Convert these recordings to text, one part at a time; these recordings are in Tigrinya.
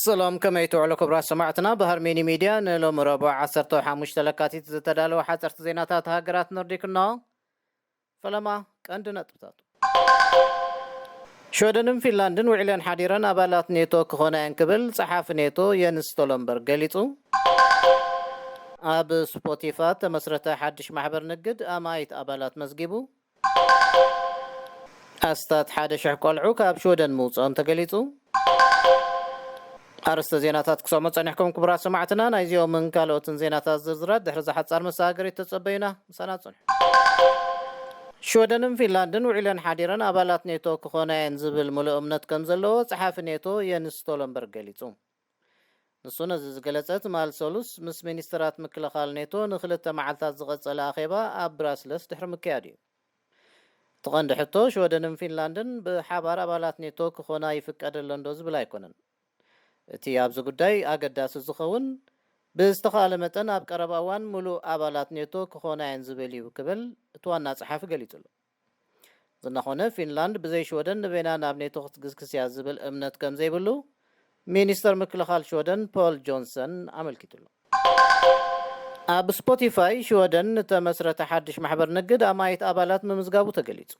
ሰላም፣ ከመይ ትውዕሉ ክቡራት ሰማዕትና? ብሃርሜኒ ሚድያ ንሎሚ ረቡዕ ዓሰርተ ሓሙሽተ ለካቲት ዝተዳለወ ሓፀርቲ ዜናታት ሃገራት ኖርዲክ እነሆ። ፈለማ ቀንዲ ነጥብታቱ። ሽወደንን ፊንላንድን ውዒለን ሓዲረን ኣባላት ኔቶ ክኾና እየን ክብል ጸሓፊ ኔቶ የንስ ስቶለንበርግ ገሊጹ። ኣብ ስፖቲፋ ተመስረተ ሓድሽ ማሕበር ንግድ ኣማኢት ኣባላት መዝጊቡ። ኣስታት ሓደ ሽሕ ቆልዑ ካብ ሽወደን ምውፅኦም ተገሊፁ። ኣርእስተ ዜናታት ክሰምዑ ፀኒሕኩም ክቡራት ሰማዕትና። ናይዚኦምን ካልኦትን ዜናታት ዝርዝራት ድሕሪ ዝሓፃር መሰጋገሪት ተፀበዩና። ምሳና ፅንሑ። ሽወደንን ፊንላንድን ውዒለን ሓዲረን ኣባላት ኔቶ ክኾና እየን ዝብል ምሉእ እምነት ከም ዘለዎ ጸሓፊ ኔቶ የንስ ስቶለንበርግ ገሊጹ። ንሱ ነዚ ዝገለጸ ትማል ሰሉስ ምስ ሚኒስትራት ምክልኻል ኔቶ ንክልተ መዓልታት ዝቐጸለ ኣኼባ ኣብ ብራስለስ ድሕሪ ምክያድ እዩ። እቲ ቀንዲ ሕቶ ሽወደንን ፊንላንድን ብሓባር ኣባላት ኔቶ ክኾና ይፍቀደለን ዶ ዝብል ኣይኮነን። እቲ ኣብዚ ጉዳይ ኣገዳሲ ዝኸውን ብዝተኻእለ መጠን ኣብ ቀረባ እዋን ምሉእ ኣባላት ኔቶ ክኾና እየን ዝብል እዩ ክብል እቲ ዋና ጸሓፊ ገሊጹ ኣሎ። ዝናኾነ ፊንላንድ ብዘይ ሽወደን ንበይና ናብ ኔቶ ክትግስግስ እያ ዝብል እምነት ከም ዘይብሉ ሚኒስተር ምክልኻል ሽወደን ፖል ጆንሰን ኣመልኪቱ ኣሎ። ኣብ ስፖቲፋይ ሽወደን ንተመስረተ ሓድሽ ማሕበር ንግድ ኣማኢት ኣባላት ምምዝጋቡ ተገሊጹ።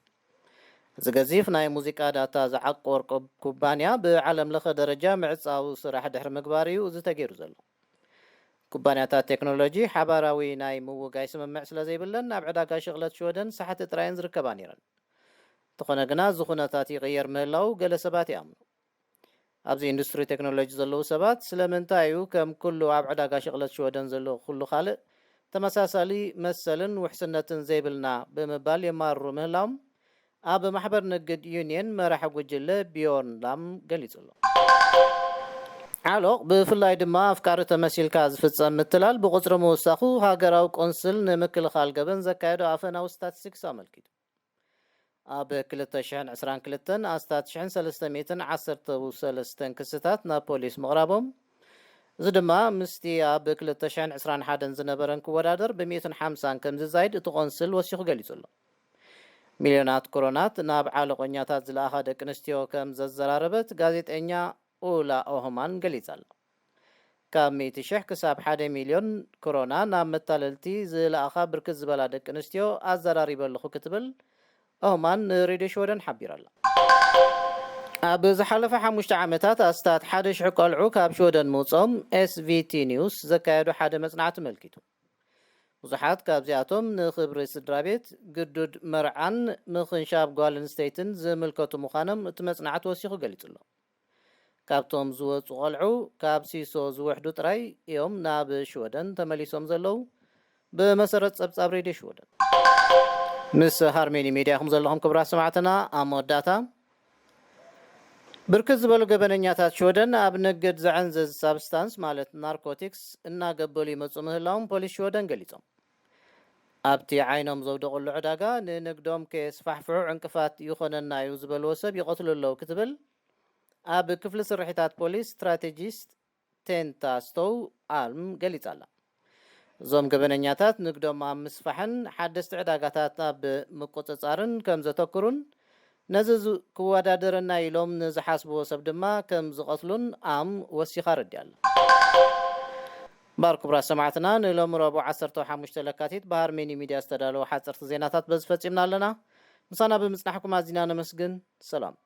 እዚ ገዚፍ ናይ ሙዚቃ ዳታ ዝዓቆር ኩብ-፣ ኩባንያ ብዓለም ለኸ ደረጃ ምዕጻው ስራሕ ድሕሪ ምግባር እዩ እዚ ተገይሩ ዘሎ። ኩባንያታት ቴክኖሎጂ ሓባራዊ ናይ ምውጋይ ስምምዕ ስለ ዘይብለን ኣብ ዕዳጋ ሽቕለት ሽወደን ሳሕቲ ጥራየን ዝርከባ ነይረን። እንተኾነ ግና እዚ ኩነታት ይቕየር ምህላው ገለ ሰባት ይኣምኑ። ኣብዚ ኢንዱስትሪ ቴክኖሎጂ ዘለዉ ሰባት ስለምንታይ እዩ ከም ኩሉ ኣብ ዕዳጋ ሽቕለት ሽወደን ዘሎ ኩሉ ካልእ ተመሳሳሊ መሰልን ውሕስነትን ዘይብልና ብምባል የማርሩ ምህላዎም ኣብ ማሕበር ንግድ ዩኒየን መራሒ ጉጅለ ቢዮርን ላም ገሊጹ ኣሎ። ዓሎቕ ብፍላይ ድማ ኣፍቃሪ ተመሲልካ ዝፍጸም ምትላል ብቁጽሪ ምውሳኹ ሃገራዊ ቆንስል ንምክልኻል ገበን ዘካየዶ ኣፈናዊ ስታቲስቲክስ ኣመልኪቱ። ኣብ ክልተ ሽሕን ዕስራን ክልተን ኣስታት ሽሕን ሰለስተ ሚእትን ዓሰርተ ሰለስተን ክስታት ናብ ፖሊስ ምቕራቦም፣ እዚ ድማ ምስቲ ኣብ ክልተ ሽሕን ዕስራን ሓደን ዝነበረን ክወዳደር ብሚእትን ሓምሳን ከም ዝዛይድ እቲ ቆንስል ወሲኹ ገሊጹ ኣሎ። ሚልዮናት ክሮናት ናብ ዓለቆኛታት ዝለኣኻ ደቂ ኣንስትዮ ከም ዘዘራረበት ጋዜጠኛ ኡላ ኦህማን ገሊጻ ኣላ። ካብ ሚእቲ ሽሕ ክሳብ ሓደ ሚልዮን ክሮና ናብ መታለልቲ ዝለኣኻ ብርክት ዝበላ ደቂ ኣንስትዮ ኣዘራሪበ ኣለኹ ክትብል ኦህማን ንሬድዮ ሽወደን ሓቢራ ኣላ። ኣብ ዝሓለፈ ሓሙሽተ ዓመታት ኣስታት ሓደ ሽሕ ቆልዑ ካብ ሽወደን ምውጾም ኤስቪቲ ኒውስ ዘካየዶ ሓደ መጽናዕቲ መልኪቱ። ብዙሓት ካብዚኣቶም ንኽብሪ ስድራ ቤት፣ ግዱድ መርዓን ምኽንሻብ ጓል ኣንስተይትን ዝምልከቱ ምዃኖም እቲ መጽናዕቲ ወሲኹ ገሊጹ ኣሎ። ካብቶም ዝወጹ ቆልዑ ካብ ሲሶ ዝውሕዱ ጥራይ እዮም ናብ ሽወደን ተመሊሶም ዘለዉ፣ ብመሰረት ጸብጻብ ሬድዮ ሽወደን። ምስ ሃርሜኒ ሚድያ ኢኹም ዘለኹም ክቡራት ሰማዕትና። ኣብ መወዳእታ፣ ብርክት ዝበሉ ገበነኛታት ሽወደን ኣብ ንግድ ዘዐንዝዝ ሳብስታንስ ማለት ናርኮቲክስ እናገበሉ ይመጹ ምህላዎም ፖሊስ ሽወደን ገሊጾም። ኣብቲ ዓይኖም ዘውደቑሉ ዕዳጋ ንንግዶም ከየስፋሕፍሑ ዕንቅፋት ይኾነና እዩ ዝበልዎ ሰብ ይቐትሉ ኣለዉ ክትብል ኣብ ክፍሊ ስርሒታት ፖሊስ ስትራቴጂስት ቴንታ ስቶው ኣልም ገሊጻ ኣላ። እዞም ገበነኛታት ንግዶም ኣብ ምስፋሕን ሓደስቲ ዕዳጋታት ኣብ ምቁጽጻርን ከም ዘተኩሩን ነዚ ዝ-፣ ክወዳደረና ኢሎም ንዝሓስብዎ ሰብ ድማ ከም ዝቐትሉን ኣም ወሲኻ ኣረዲኣ ኣላ። ባር ክቡራት ሰማዕትና ንሎሚ ረቡዕ ዓሰርተ ሓሙሽተ ለካቲት ብሃርሜኒ ሚድያ ዝተዳለወ ሓጸርቲ ዜናታት በዚ ፈጺምና ኣለና። ምሳና ብምጽናሕኩም ኣዚና ነመስግን። ሰላም።